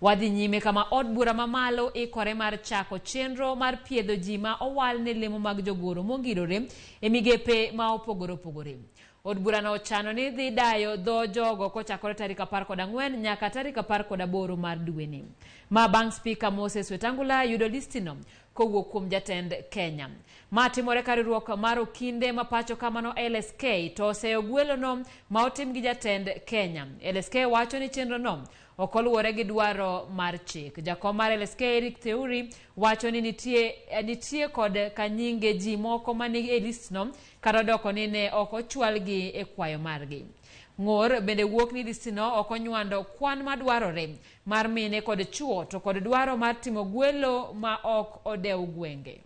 Wadhi nyime kama od bura mamalo ikore mar chako chenro mar piedho ji ma owal ne lemo mag jogoro mongirore e migepe ma opogore opogore. Od burano ochano ni dhi dayo dho jogo kochakore tarik 14 nyaka tarik 18 mar dweni. Ma bang' Spika Moses Wetangula yudo listino kowuok kuom jatend Kenya. Ma timore ka riwruok mar okinde ma pacho ka mano LSK to oseyo gwelono ma otim gi jatend Kenya. LSK wacho ni chenrono ok oluwore gi dwaro mar chik. Jakom mar LSK Eric Theuri wacho ni nitie, nitie kod kanyinge ji moko mani e listno kata odoko ni ne ok ochwalgi e kwayo margi. Ng'or bende wuok ni listno ok onywando kwan madwarore mar mine kod chuo to kod dwaro mar timo gwelo ma ok odew gwenge.